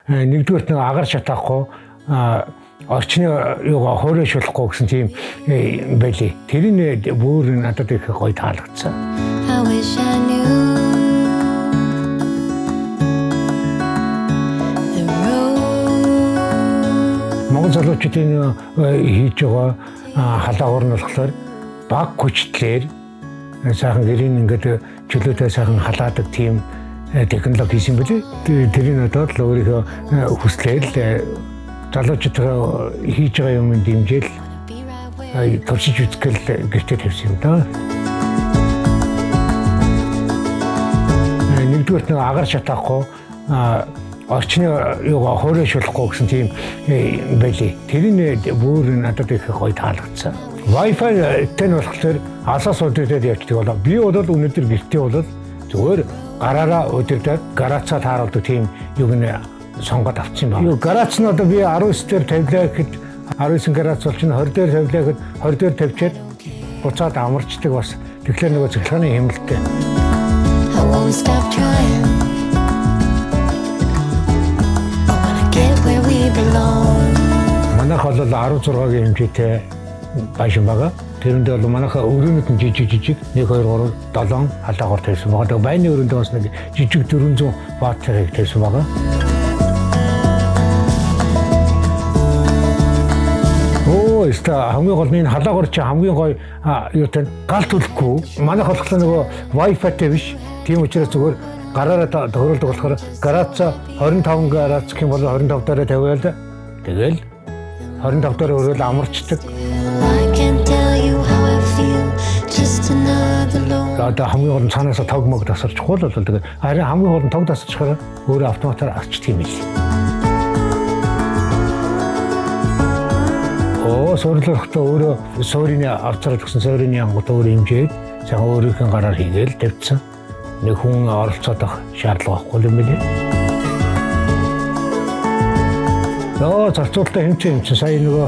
Нэгдүгээрт нэг агаар шатаахгүй, орчны юугаа хуурайшуулахгүй гэсэн тийм байлээ. Тэр нь бүр надад их гоё таалагдсан. I wish I knew the road. Монгол залуучуудын хийж байгаа халаагуур нь болохоор баг хүчтлэр сайхан гэрийн ингээд чөлөөтэй сайхан халаадаг тийм технологи хийсэн бэлээ. Тэрийг одоо л өөрийнхөө хүслээр л залуучуудаа хийж байгаа юм дэмжээл Be right where туршиж үзэх гэл гэртээ тавьсан юм да. Нэгдүгээрт нэг агаар шатаахгүй, орчны юугаа хуурайшуулахгүй гэсэн тийм байлээ. Тэр нь бүр надад их гоё таалагдсан. Wi-Fi-тэй нь болохоор алсаас удирдаад явчихдаг болоо. Би бол өнөөдөр гэртээ бол зүгээр гараараа удирдаад гараацаа тааруулдаг тийм юг нь сонгоод авчихсан байна. Юу гараац нь одоо би 19 дээр тавилаа гэхэд 19 гараац бол чинь 20 дээр тавилаа гэхэд 20 дээр тавьчаад буцаад амарчдаг бас. Тэгэхээр нөгөө цахилгааны хэмнэлттэй. I won't stop trying. I wanna get where we belong. Манайх бол 16-гийн хэмжээтэй байшин байгаа. Тэрэндээ бол манайха өрөөнүүд нь жижиг жижиг 1 2 3 7 халаагуур тавьсан байгаа. Тэгээ байны өрөөндөө бас нэг жижиг 400 ваттыг тавьсан байгаа. Оо, өстой хамгийн гол нь энэ халаагуур чи хамгийн гоё юутай гал түлхгүй. Манайх болохоор нөгөө Wi-Fi-тэй биш. Тийм учраас зүгээр гараараа тохируулдаг болохоор гарааца 25 гараац гэх юм бол 25 дараа тавиал тэгэл 25 дараа өрөөл амарчдаг. I can't tell you how I feel. Just another lonely. Одоо хамгийн гол нь цаанаасаа тог мог тасарчихгүй л бол тэгээ харин хамгийн гол нь тог тасарчихаар өөрөө автоматар асчдаг юм билээ. Оо, суурилахдаа өөрөө суурины авцраад өгсөн суурины ангууд өөрөө хэмжээд сайхан өөрийнх нь гараар хийгээл тавьчихсан. Нэг хүн оролцоод авах шаардлага байхгүй юм билээ. Оо, зарцуулалтаа хэмжээ хэмжээ сая нөгөө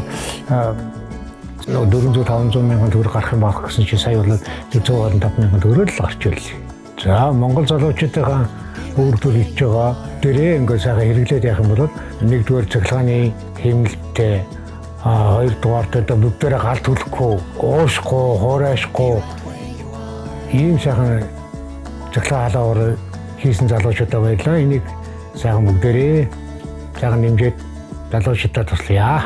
нөгөө 400 500 мянган төгрөг гарах юм байх гэсэн чи сая бол 125 мянган төгрөг л гарч ирлээ. За, Монгол залуучуудынхаа үйлдвэр хийж байгаа дээрээ ингээд сайхан хэрэглээд явах юм бол нэгдүгээр цахилгааны хэмнэлттэй, хоёрдугаар одоо бүгдээрээ гал түлхгүй, уушгүй, хуурайшгүй ийм сайхан цахилгаан халаагуур хийсэн залуучуудаа баярлалаа. Энийг сайхан бүгдээрээ сайхан нэмжээд залуучуудаа туслая.